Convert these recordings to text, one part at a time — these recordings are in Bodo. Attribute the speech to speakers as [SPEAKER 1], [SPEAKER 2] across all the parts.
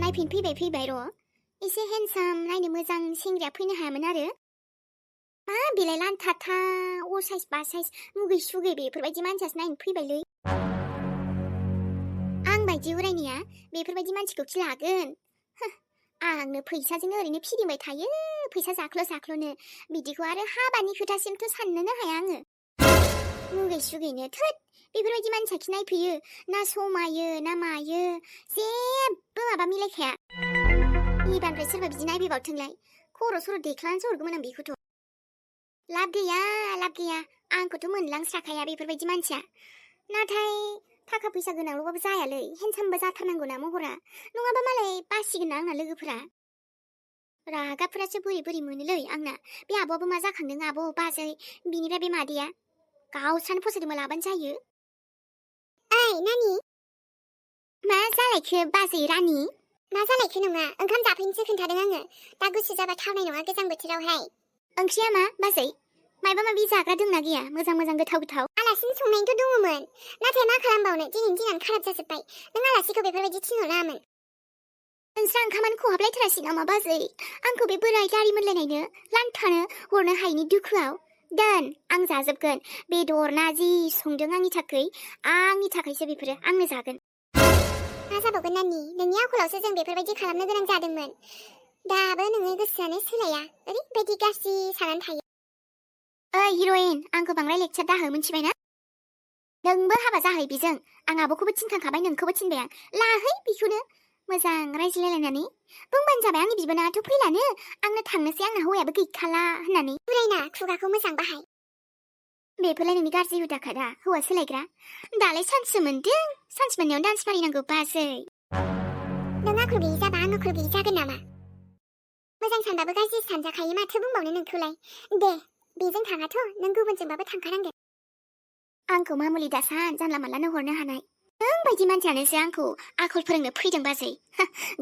[SPEAKER 1] नायफैबाय र'। एसे हेन्डसाम नायनो मोजां सेंग्राया फैनो हायामोन आरो। मा बेलाय लान्थाथा असाइस बासाइस मुगै सुगै बेफोरबायदि मानसियासो नायनो फैबायलै। आं बायदि उरायनाया बेफोरबायदि मानसिखौ खि लागोन। आंनो फैसाजोंनो ओरैनो फिदिंबाय थायो, फैसा जाख्ल'। बिदिखौ आरो हाबानि खोथासिमथ' साननोनो हाया आङो। मुगै सुगैनो थोद बेफोरबायदि मानसिया खि नायफैयो ना समायो ना मायो जेबो माबा मिलायखाया। इबारनिफ्राय सोरबा बिदि नायफैबावथोंलाय खर' सर' देख्लानानैसो हरगौमोन आं बेखौथ'। लाब गैया आंखौथ' मोनलांस्राखाया बेफोरबायदि मानसिया। नाथाय थाखा फैसा गोनांल'बाबो जायालै, हेन्डसामबो जाथारनांगौना महरा, नङाबा मालाय बासिगोन ना आंना लोगोफोरा। रागाफोरासो बोरै मोनोलै आंना। बे आब'आबो मा जाखांदों आब' बाजै, बिनिफ्राय बे मादैया गावस्रानो फसायदोंबा लाबानो जायो। ओइ नानि मा जालायखो बाजै रानि? मा जालायखो नङा, ओंखाम जाफैनोसो खोन्थादों आङो। दा गुसु जाबा थावनाय नङा गोजां बोथोरावहाय। ओंख्रिया मा बाजै? मायबा माबि जाग्रा दंना गैया मोजां गोथाव? आलासिनि संनायथ' दङमोन, नाथाय मा खालामबावनो दिनैनि दिनानो खाराब जाजोब्बाय। नों आलासिखौ बेफोरबायदि थिनहरनाङामोन। नोंस्रा ओंखामानो खहाबलायथारासै नामा बाजै? आंखौ बे बोराय गारि मोनलायनायनो लान्थानो हरनो हायैनि दुखुआव। दोन आं जाजोबगोन। बेदर ना जि संदों आंनि थाखायसो बेफोरो, आंनो जागोन। मा जाबावगोन नानि, नोंनि आखलावसो जों बेफोरबायदि खालामनो गोनां जादोंमोन। दाबो नोङो गोसोआनो सोलाया, ओरैबायदि गाज्रि सानानै थायो। ओइ हिर'इन, आंखौ बांद्राय लेक्सार दाहो मिन्थिबायना? नोंबो हाबा जाहै बेजों। आं आब'खौबो थिनखांखाबाय, नोंखौबो थिनबाय आं। लाहै बेखौनो मोजां रायज्लायलायनानै। बुंबानो जाबाय आंनि बिबोनाङाथ' फैलानो, आंनो थांनोसै, आंना हौवायाबो गैखाला होननानै। फुरायना खुगाखौ मोजां बाहाय। बेफोरलाय नोंनि गाज्रि हुदाखा दा, हौवा सोलायग्रा। दालाय सान्ससो मोनदों, सान्स मोननायाव डान्स मारिनांगौ बाजै। नों आखल गैयि जाबा आं आखल गैयि जागोन नामा? मोजां सानबाबो गाज्रि सानजाखायो, माथो बुंबावनो नोंखौलाय। दे बेजों थाङाथ' नों गुबुनजोंबाबो थांखानांगोन। आंखौ मामुलि दासान जानला मानलानो हरनो हानाय। नों बायदि मानसियानोसो आंखौ आखल फोरोंनो फैदों बाजै।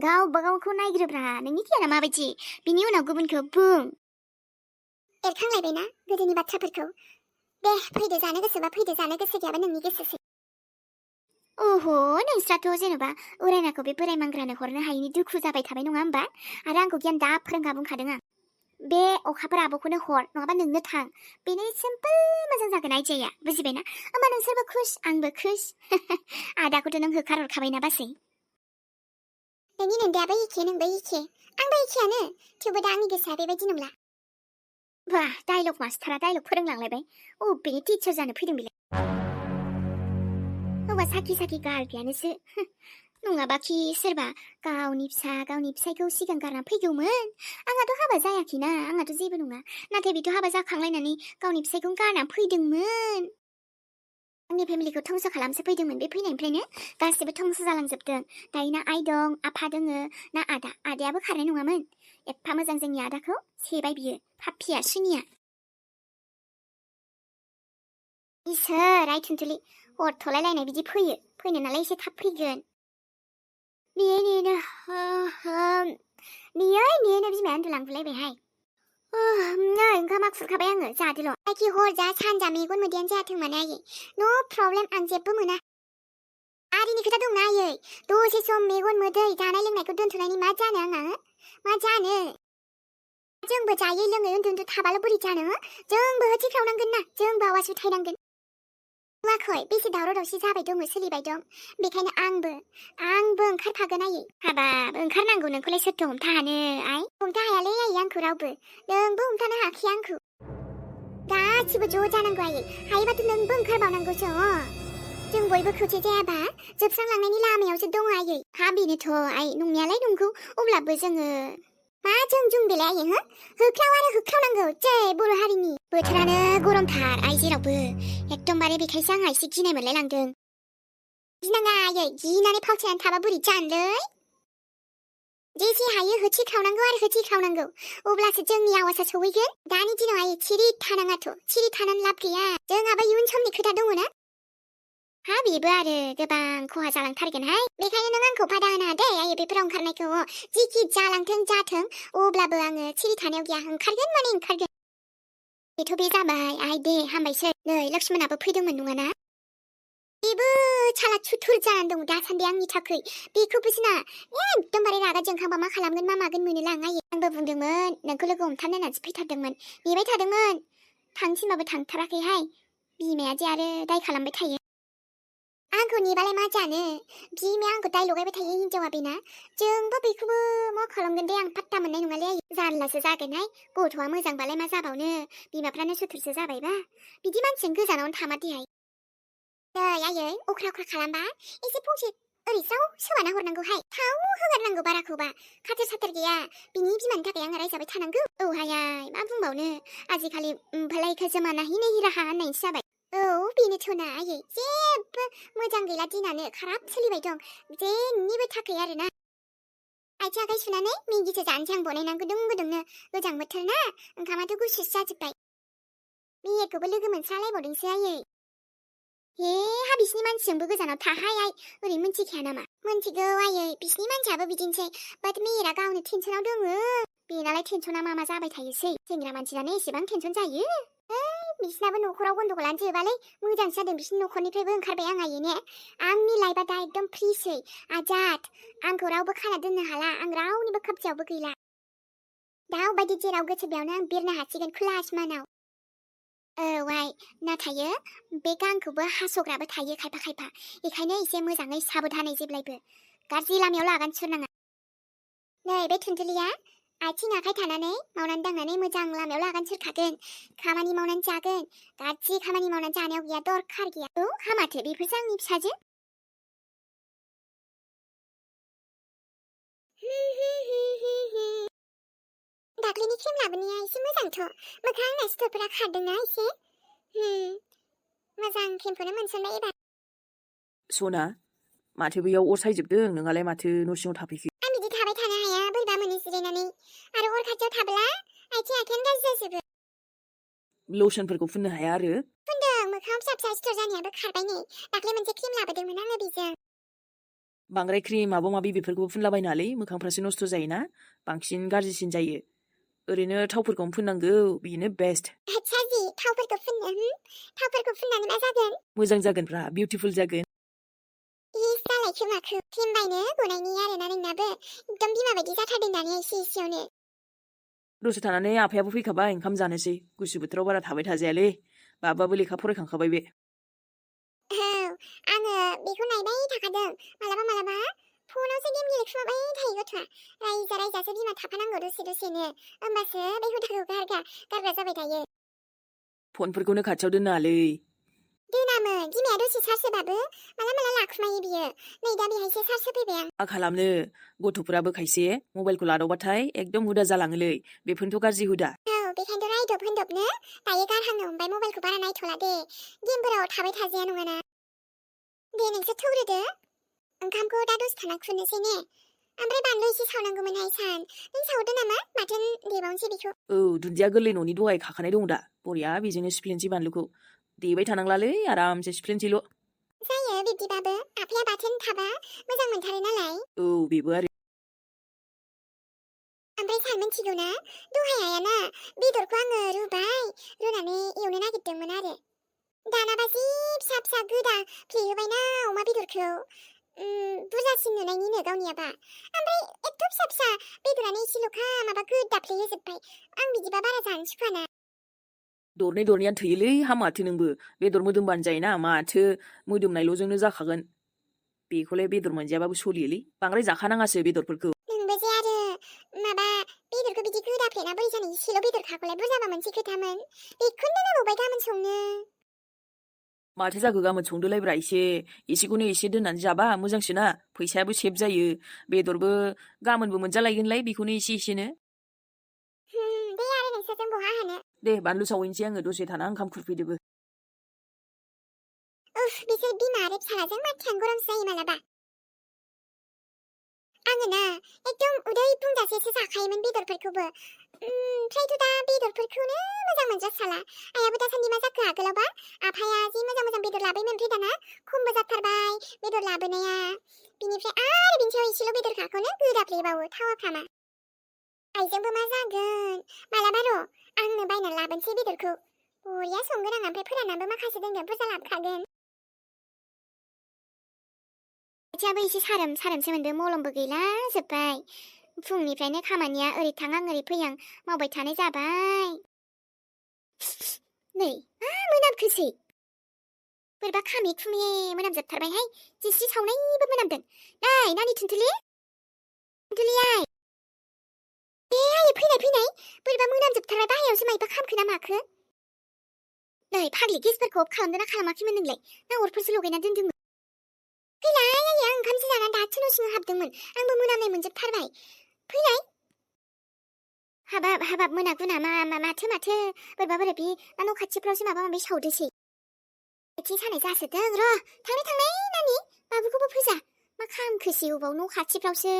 [SPEAKER 1] गावबा गावखौ नायग्रोब्रा, नोंनि गियाना माबायदि, बिनि उनाव गुबुनखौ बुं। एरखांलायबायना गोदोनि बाथ्राफोरखौ। दे फैदो, जानो गोसोबा फैदो, जानो गोसो गैयाबा नोंनि गोसोसै। ओहो नोंस्राथ' जेनेबा उरायनाखौ बे बोराय मांग्रानो हरनो हायैनि दुखु जाबाय थाबाय नङा होमबा? आरो आंखौ गियान दा फोरोंखा बुंखादों आं। बे अखाफोर आब'खौनो हर, नङाबा नोंनो थां। बेनो सिम्पोल मोजां जागोन आइडियाया, बुजिबायना? होमबा नोंसोरबो खुस, आंबो खुस। आदाखौथ' नों होखारहरखाबायना बासै। नोंनि नोंदायाबो एखे, नोंबो एखे, आंबो एखेयानो। थेवबो दा आंनि गोसोआ बेबायदि नंला। वाह, डायलग मास्टारा डायलग फोरोंलांलायबाय। अबेनि टिचार जानो फैदों बेलाय? हौवा साखि गारगायानोसो। नङाबाखि सोरबा गावनि फिसायखौ सिगां गारना फैगौमोन। आंहाथ' हाबा जायाखैना, आंहाथ' जेबो नङा। नाथाय बेथ' हाबा जाखांलायनानै गावनि फिसायखौ गारना फैदोंमोन। आंनि फेमिलिखौ धंस खालामसो फैदोंमोन। बे फैनायनिफ्रायनो गासिबो धंस जालांजोबदों। दायो ना आइ दं, आफा दोङो, ना आदायाबो खारनाय नङामोन। एफा मोजां जोंनि आदाखौ सेबाय बियो, पापिया सुनिया। इसोर आइथुनथुलि, हरथ'लायलायनाय बिदि फैनो नालाय एसे थाब फैगोन। नेनो बिमाया उन्दुलांगुलायबायहाय। नै ओंखामा खुरखाबाय आङो, जादोल'। जायखि हर जा सान जा मेगन मोदैयानो जायाथों मानो आयै, नो प्रब्लेम, आं जेबो मोना। आरिनि खोथा दंना आयै, दसे सम मेगन मोदै जानाय लोंनायखौ दोनथ'नायनि मा जानो आंहा, मा जानो? जोंबो जायै लोङै उन्दु थाबाल' बोरै जानो? जोंबो होथिख्रावनांगोन ना, जोंबो आवाज उथायनांगोन। नुवाखै बेसे दावराव दावसि जाबाय दङ, सोलिबाय दं। बेखायनो आंबो ओंखारफागोन आयै। हाबाब ओंखारनांगौ, नोंखौलाय सोरथो हमथा हानो आइ? हमथा हायालै आयै आंखौ रावबो, नोंबो हमथानो हाखाया आंखौ। गासिबो ज' जानांगौ आयै, हायोबाथ' नोंबो ओंखारबावनांगौसो। जों बयबो खौसे जायाबा जोबस्रांलांनायनि लामायावसो दङ आयै। हा बेनोथ' आइ, नंनायालाय नंगौ, अब्लाबो जोङो मा जों बेलाय आयै, होख्राव आरो होख्रावनांगौ, जै बर' हारिनि। बोथोरानो गरमथार आइ जेरावबो, एकदमबारे बेखायसो आंहा एसे गिनाय मोनलाय लांदों। गिनाङा आयै, गिनानै फावसायनानै थाबा बोरै जानोलै? जेसे हायो होथिख्रावनांगौ आरो होथिख्रावनांगौ, अब्लासो जोंनि आवाजा सौहैगोन। दानि दिनाव आयै सिरि थानाङाथ', सिरि थानानै लाब गैया। जोंहाबो इयुन समनि खोथा दङना। हा बेबो आरो गोबां खहा जालांथारगोनहाय। बेखायनो नों आंखौ बादा होनो दे आयै बेफोराव ओंखारनायखौ। जिखि जालांथों जाथों, अब्लाबो आङो सिरि थानायाव गैया, ओंखारगोन माने ओंखारगोन। बेथ' बे जाबाय आइ, दे हामबायसै। नै लक्ष्मणाबो फैदोंमोन नङाना? बेबो साला थुथुर जानानै दं दासान्दि आंनि थाखै बेखौबो जोंना एकदमबारे रागा जोंखांबा मा खालामगोन मा मागोन मोनोलां आयो आंबो बुंदोंमोन नोंखौ लोगो हमथानो होननानैसो फैथारदोंमोन नेबाय थादोंमोन थांसिनबाबो थांथाराखैहाय बिमाया जे आरो दाय खालामबाय थायो आंखौ नेबालाय मा जानो बिमाया आंखौ दाय लगायबाय थायो हिनजावा बेना जोंबो बेखौबो मा खालामगोन दे आं पात्ता मोननाय नङालै आयो जारलासो जागोनहाय गथ'आ मोजांबालाय मा जाबावनो बिमाफ्रानो सुथुरसो जाबायबा बिदि मानसिजों गोजानावनो थामारदिहाय आयै अख्रा अख्रा खालामबा एसे फंसे ओरैस्राव सोबाना हरनांगौहाय थाव होगारनांगौ बाराखौबा खाथेर साथेर गैया बिनि बिमानि थाखाय आङो रायजाबाय थानांगौ औहायाय मा बुंबावनो आजिखालि भलाइखौ जमाना ही नहीं राहा होननायसो जाबाय औ बेनोथ'ना आयै जेबो मोजां गैला दिनानो खाराब सोलिबाय दं जेनिबो थाखाय आरोना आथिं आखाइ सुनानै मेगिसो जानोसै आं बनायनानै गुदुं गुदुंनो गोजां बोथोर ना ओंखामाथ' गुसुसो जाजोब्बाय मेहेरखौबो लोगो मोनस्रालायबावदोंसो आयै हे हा बिसिनि मानसिजोंबो गोजानाव थाहाय आइ ओरै मिन्थिखाया नामा मिन्थिगौ आयै बिसिनि मानसियाबो बिदिनोसै बाट मेहेरा गावनो टेनसनाव दङो बेनालाय टेनसना मा मा जाबाय थायोसै सेंग्रा मानसिनानो एसेबां टेनसन जायो बिसिनाबो न'खराव गन्दगलानो जोबालै मोजांसो जादों बिसिनि न'खरनिफ्रायबो ओंखारबाय आं आयै ने आंनि लाइफआ दा एकदम फ्रिसै आजाद आंखौ रावबो खाना दोननो हाला आं रावनिबो कब्जायावबो गैला दाउ बायदि जेराव गोसो बेयावनो आं बिरनो हासिगोन खुला आसमानाव औ नाथायो बे गांखौबो हास'ग्राबो थायो खायफा खायफा बेखायनो एसे मोजाङै साबधानै जेब्लायबो गाज्रि लामायाव लागान सुरनाङा नै बे थुनथुलिया आथिं आखाइ थानानै मावनानै दांनानै मोजां लामायाव लागान सुरखागोन खामानि मावनानै जागोन गाज्रि खामानि मावनानै जानायाव गैया दरखार गैया औ हामाथो बेफोरसो आंनि फिसाजो दाख्लैनि क्रिम लाबोनाया एसे मोजांथ' मोखां आंना सिथरफोरा खारदोंना एसे मोजां क्रिमखौनो मोनसनबाय एबार
[SPEAKER 2] सना माथो बैयाव अर सायजोबदों नोंहालाय माथो न' सिङाव थाफैखो
[SPEAKER 1] आं बिदि थाबाय थानो हाया बोरैबा मोनो जिरायनानै आरो अर खाथियाव थाब्ला आथिं आखायानो गाज्रि जाजोबो
[SPEAKER 2] लसनफोरखौ फुननो हाया आरो
[SPEAKER 1] फुनदों मोखाङाव फिसा फिसा सिथर जानायाबो खारबाय नै दाख्लै मोनसे क्रिम लाबोदोंमोन आङो बेजों
[SPEAKER 2] बांद्राय क्रिम माबा माबि बेफोरखौबो फुनलाबायनालै मोखांफ्रासो नस्थ' जायोना बांसिन गाज्रिसिन जायो ओरैनो थावफोरखौनो फुननांगौ बेनो बेस्ट
[SPEAKER 1] आच्छा जि थावफोरखौ फुननानै मा जागोन
[SPEAKER 2] मोजां जागोनब्रा बिउटिफुल जागोन
[SPEAKER 1] इस दालायखो माखो क्रिम बायनो गनायनि आरोना नोंनाबो एकदम बिमा बायदि जाथारदों दानिया एसे एसेयावनो
[SPEAKER 2] दसे थानानै आफायाबो फैखाबाय ओंखाम जानोसै गुसु बोथोराव बारा थाबाय थाजायालै बाबाबो लेखा फरायखांखाबाय बे
[SPEAKER 1] औ आङो बेखौ नायबाय थाखादों मालाबा फनावसो गेम गेलेखुमाबाय थायो गथ'आ रायजासो बिमा थाफानांगौ दसेनो होमबासो बे हुदाखौ गारग्रा जाबाय थायो
[SPEAKER 2] फनफोरखौनो खाथियाव दोननाङालै
[SPEAKER 1] दोनामोन बिमाया दसे चार्ज होबाबो माला लाखुमायो बियो नै दा बेहायसो चार्ज होफैबाय आं
[SPEAKER 2] मा खालामनो गथ'फोराबो खायसे मबाइलखौ लादावबाथाय एकदम हुदा जालाङोलै बेफोरनोथ' गाज्रि हुदा
[SPEAKER 1] औ बेखायनोथ' रायदब होनदबनो दायो गारहांनो हमबाय मबाइलखौ बारा नायथ'ला दे गेमफोराव थाबाय थाजाया नङाना दे नोंसोर थौग्रोदो ओंखामखौ दा दसे थाना खुरनोसै ने ओमफ्राय बानलु एसे सावनांगौमोनहाय सान नों सावदो नामा माथो देबावनोसै बेखौ
[SPEAKER 2] औ दुन्दिया गोरलै न'नि दहाय खाखानाय दं दा बरिया बेजोंनो सिफ्लेनोसै बानलुखौ देबाय थानांलालै आरामसे सिफ्लेनोसैल'
[SPEAKER 1] जायो बिब्दिबाबो आफाया बाथोन थाबा मोजां मोनथारो नालाय
[SPEAKER 2] औ बेबो आरो
[SPEAKER 1] ओमफ्राय सार मिथिगौ ना दहाय आयाना बेदरखौ आङो रुनानै एवनो नागिरदोंमोन आरो दानाबा जि फिसा फिसा गोदा फ्लेहोबायना अमा बेदरखौ बुरजासिन नुनायनिनो गावनियाबा ओमफ्राय एथ' फिसा फिसा बेदरानो एसेल'खा माबा गोदा फ्लेहोजोब्बाय आं बिदिबा बारा जानो सुखुवाना
[SPEAKER 2] दरनैयानो थैयोलै हामाथो नोंबो बेदर मोदोमबानो जायोना माथो मोदोमनायल'जोंनो जाखागोन बेखौलाय बेदर मोनजायाबाबो सलियोलै बांद्राय जाखानाङासो बेदरफोरखौ
[SPEAKER 1] नोंबो जे आरो माबा बेदरखौ बिदि गोदा फ्लेना बोरै जानो एसेल' बेदरखाखौलाय बुरजाबा मोनसे खोथामोन बेखौनो दोनबावबाय गाबोन संनो
[SPEAKER 2] माथो जाखो गाबोन संदोलायब्रा एसेखौनो एसे दोननानै जाबा मोजांसोना फैसायाबो सेभ जायो बेदरबो गाबोनबो मोनजालायगोनलाय बेखौनो एसेनो
[SPEAKER 1] दे आरो नोंसोरजों बहा हानो
[SPEAKER 2] दे बानलु सावहैनोसै आङो दसे थाना ओंखाम खुरफैदोबो
[SPEAKER 1] बिसोर बिमा आरो फिसालाजों माथियानो गरमसो जायो मालाबा आङो ना एकदम उदै बुंजासेसो जाखायोमोन बेदरफोरखौबो ओमफ्रायथ' दा बेदरफोरखौनो मोजां मोनजासाला आयाबो दासान्दि मा जाखो आगोलावबा आफाया जि मोजां बेदर लाबोयोमोन ओमफ्राय दाना खमबो जाथारबाय बेदर लाबोनाया बिनिफ्राय आरो बिनि सायाव एसेल' बेदरखाखौनो गोदाफ्लेबावो थावाफ्रामा आइजोंबो मा जागोन मालाबा र' आंनो बायना लाबोनोसै बेदरखौ बरिया संगोन आं ओमफ्राय फोराननानैबो माखासे दोनगोन बुरजा लाबोखागोन आथिङाबो एसे सारोमसो मोनदों मलमबो गैला जोब्बाय फुंनिफ्रायनो खामानिया ओरै थाङां ओरै फैयां मावबाय थानाय जाबाय नै मोनामखोसै बोरैबा खामे खुमे मोनामजोबथारबायहाय जिस्रि सावनायबो मोनामदों नै नानि थुनथुलियाय ए आयै फैनाय बोरैबा मोनामजोबथारबाय बाहेरायावसो मायबा खामखो ना माखो नै फाग्लि गेसफोरखौ अफ खालामदों ना खालामाखैमोन नोंलाय ना अरफोरसो लगायना दोन्दोंमोन फैलाय आयै आं ओंखामसो जानानै दासो न' सिङाव हाबदोंमोन आंबो मोनामनाय मोनजोबथारबाय फैलाय हाबाब मोनागुना माथो बोरैबा बोरैबि ना न' खाथिफ्रावसो माबा माबि सावदोसै आथिं सानाय जासोदों र' थांनाय नानि बाबुखौबो फोजा मा खामखोसै अबाव न' खाथिफ्रावसो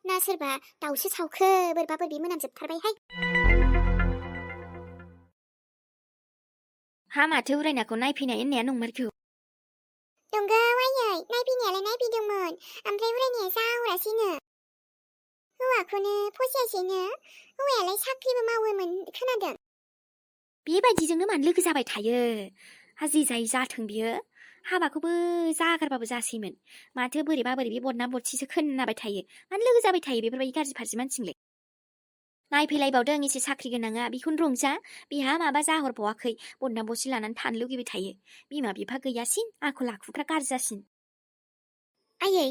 [SPEAKER 1] ना सोरबा दाउसो सावखो बोरैबा बोरैबि मोनामजोबथारबायहाय
[SPEAKER 3] हा माथो उरायनाखौ नायफैनाय होननाया नंमारगौ
[SPEAKER 1] नंगौ आयै नायफैनायालाय नायफैदोंमोन ओमफ्राय उरायनाया जाहरासैनो हौवाखौनो फसायासैनो हौवायालाय साख्रिबो मावोमोन खोनादों
[SPEAKER 3] बेबायदिजोंनो मानो लोगो जाबाय थायो हाजि जाय जाथों बियो हाबाखौबो जागारबाबो जासैमोन माथो बोरैबा बोरैबि बदनाम बदसिसो खोनाबाय थायो मानो लोगो जाबाय थायो बेफोरबायदि गाज्रि फाज्रि मानसिजोंलाय नायफैलायबावदों एसे साख्रि गोनाङा बेखौनो रंजा बिहा माबा जाहरबावाखै बदनाम बदसि लानानै थानो लुगैबाय थायो बिमा बिफा गैयासिन आखल आखुफ्रा गाज्रि जासिन
[SPEAKER 1] आयै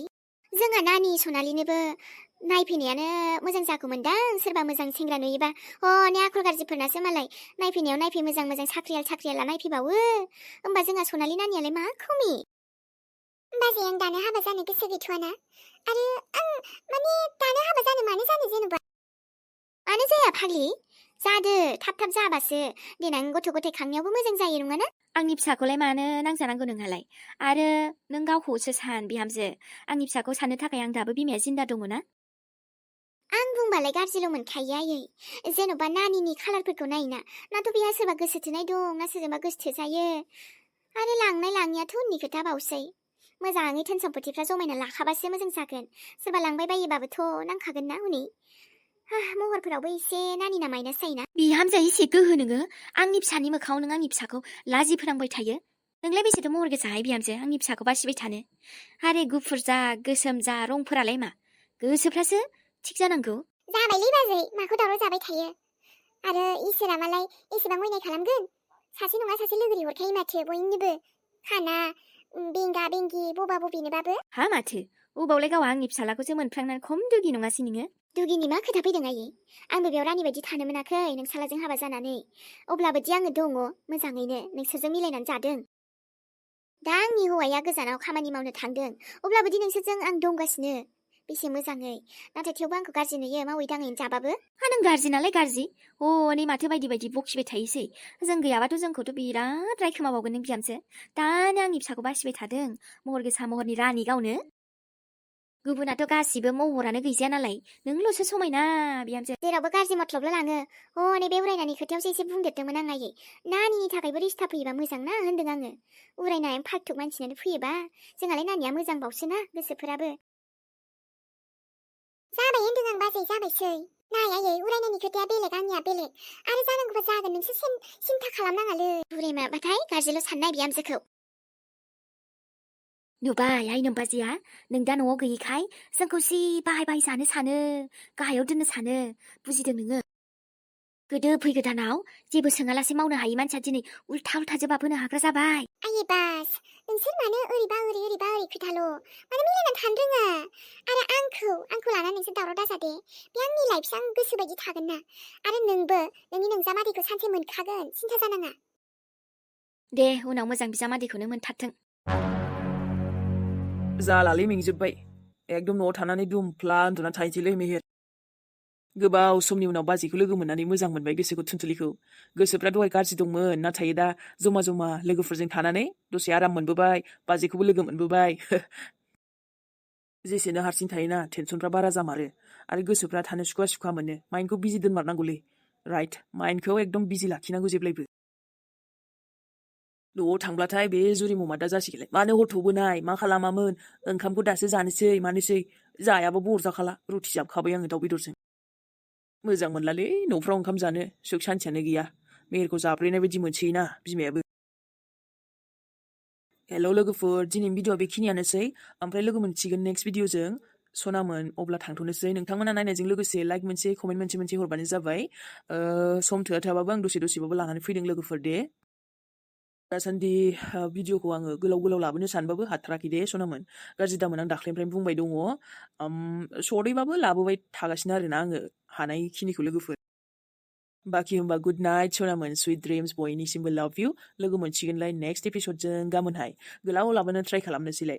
[SPEAKER 1] जोंहा नानि सनालिनोबो नायफैनायानो मोजां जागौमोनदां सोरबा मोजां सेंग्रा नुयोबा हनै आखल गाज्रिफोरनासो मालाय नायफैनायाव नायफै मोजां साख्रियाला नायफैबावो होमबा जोंहा सनालि नानियालाय मा खमि बाजै आं दानो हाबा जानो गोसो गैथ'वाना आरो आं माने दानो हाबा जानो मानो जानो जेनेबा मानो जाया फाग्लि जादो थाब जाबासो देनां गथ' गथाय खांनायावबो मोजां जायो नङाना
[SPEAKER 3] आंनि फिसाखौलाय मानो नांजानांगौ नोंहालाय आरो नों गावखौसो सान बिहामजो आंनि फिसाखौ साननो थाखाय आं दाबो बिमाया जिन्दा दङ ना
[SPEAKER 1] आं बुंबालाय गाज्रिल' मोनखायो आयै जेन'बा नानिनि खालारफोरखौ नायोना नाथ' बेहा सोरबा गोसो थोनाय दं ना सोरजोंबा गोसो थोजायो आरो लांनाय लाङियाथ' उननि खोथा बावसै मोजाङै धोन सम्पतिफ्रा जमायना लाखाबासो मोजां जागोन सोरबा लांबाय बायोबाबोथ' नांखागोन ना हनै महरफोरावबो एसे नानिना माइनास जायोना
[SPEAKER 3] बिहामजो एसे गोहो नोङो आंनि फिसानि मोखाङाव नों आंनि फिसाखौ लाजि फोनांबाय थायो नोंलाय बेसेथो महर गोसाहाय बिहामजो आंनि फिसाखौ बासिबाय थानो आरे गुफुर जा गोसोम जा रंफोरालाय मा गोसोफ्रासो थिग जानांगौ
[SPEAKER 1] जाबायलै बाजै माखौ दावराव जाबाय थायो आरो इसोरा मालाय एसेबां अयनाय खालामगोन सासे नङा सासे लोगोरि हरखायो माथो बयनिबो खाना बेंगा बेंगि बबा बबिनोबाबो
[SPEAKER 3] हा माथो अबावलाय गावहा आंनि फिसालाखौसो मोनफ्लांनानै खम दुगि नङासै नोङो
[SPEAKER 1] दुगिनि मा खोथा फैदों आयै आंबो बेयाव रानि बायदि थानो मोनाखै नोंसालाजों हाबा जानानै अब्लाबो दि आङो दङ मोजाङैनो नोंसोरजों मिलायनानै जादों दा आंनि हौवाया गोजानाव खामानि मावनो थांदों अब्लाबो दि नोंसोरजों आं दंगासिनो बेसे मोजाङै नाथाय थेवबो आंखौ गाज्रि नुयो मावै दाङैनो जाबाबो
[SPEAKER 3] हा नों गाज्रि नालाय गाज्रि हनै माथो बायदि बायदि बखिबाय थायोसै जों गैयाबाथ' जोंखौथ' बिराद रायखोमाबावगोन नों बिहामजो दानो आंनि फिसाखौ बासिबाय थादों महर गोसा महरनि रानि गावनो गुबुनाथ' गासिबो महरानो गैजाया नालाय नोंल'सो समायना बिहामजो
[SPEAKER 1] जेरावबो गाज्रि मथलबल' लाङो हनै बे उरायनायनि खोथायावसो एसे बुंदेरदोंमोन आं आयै नानिनि थाखायबो रिस्ता फैयोबा मोजां ना होन्दों आङो उरायनाय फाल्थुक मानसिनानो फैयोबा जोंहालाय नानिया मोजांबावसो ना गोसोफोराबो जाबाय होन्दों आं बाजै जाबायसै नाय आयै उरायनायनि खोथाया बेलेग आंनिया बेलेग आरो जानांगौबा जागोन नोंसोर सिन्था खालामनाङालै बुरै माबाथाय गाज्रिल' साननाय बिहामजोखौ
[SPEAKER 3] नुबाय आइ नोमबाजैया नों दा न'आव गैयैखाय जोंखौ जि बाहाय जानो सानो गाहायाव दोननो सानो बुजिदों नोङो गोदो फैगोदानाव जेबो सोङालासे मावनो हायि मानसिया दिनै उल्था जवाब होनो हाग्रा जाबाय
[SPEAKER 1] आयै बास नोंसोर मानो ओरैबा ओरै खोथाल' मानो मिलायनानै थानो रोङा आरो आंखौ लानानै नोंसोर दावराव दाजा दे बे आंनि लाइफसो आं गोसो बायदि थागोन ना आरो नोंबो नोंनि नोंजामादैखौ सानसे मोनखागोन सिन्था जानाङा
[SPEAKER 3] दे उनाव मोजां बिजामादैखौनो मोनथारथों
[SPEAKER 2] जालालै मेंजोब्बाय एकदम न'आव थानानै दुमफ्ला उन्दुना थाहैसैलै मेहेर गोबाव समनि उनाव बाजैखौ लोगो मोननानै मोजां मोनबाय गोसोखौ थुनथुलिखौ गोसोफ्रा दहाय गाज्रि दंमोन नाथाय दा जमा लोगोफोरजों थानानै दसे आराम मोनबोबाय बाजैखौबो लोगो मोनबोबाय जेसेनो हारसिं थायोना टेनसनफ्रा बारा जामारो आरो गोसोफ्रा थानो सुखुवा मोनो माइन्डखौ बिजि दोनमारनांगौलै राइट माइन्डखौ एकदम बिजि लाखिनांगौ जेब्लायबो न'आव थांब्लाथाय बे जुरि ममादा जासिगोनलाय मानो हर थौबोनाय मा खालामामोन ओंखामखौ दासो जानोसै मानोसै जायाबाबो अरजाखाला रुटि जाबखाबाय आङो दाउ बेदरजों मोजां मोनलालै न'फ्राव ओंखाम जानो सुख सान्थियानो गैया मेहेरखौ जाब्रेनाय बायदि मोनसैना बिमायाबो हेल' लोगोफोर दिनैनि भिडिअआ बेखिनियानोसै ओमफ्राय लोगो मोनसिगोन नेक्स्ट भिडिअजों सनामोन अब्ला थांथ'नोसै नोंथांमोना नायनायजों लोगोसे लाइक मोनसे कमेन्ट मोनसे हरबानो जाबाय सम थोआबाबो आं दसेबाबो लानानै फैदों लोगोफोर दे दासान्दि भिडिअखौ आङो गोलाव लाबोनो सानबाबो हाथाराखै दे सनामोन गाज्रि दामोन आं दाख्लैनिफ्रायनो बुंबाय दङ सर्टैबाबो लाबोबाय थागासिनो आरोना आङो हानायखिनिखौ लोगोफोर बाखि होमबा गुड नाइट सनामोन स्विट ड्रिम्स बयनिसिमबो लाभ इउ लोगो मोनसिगोनलाय नेक्स्ट एपिसडजों गाबोनहाय गोलाव लाबोनो ट्राइ खालामनोसैलाय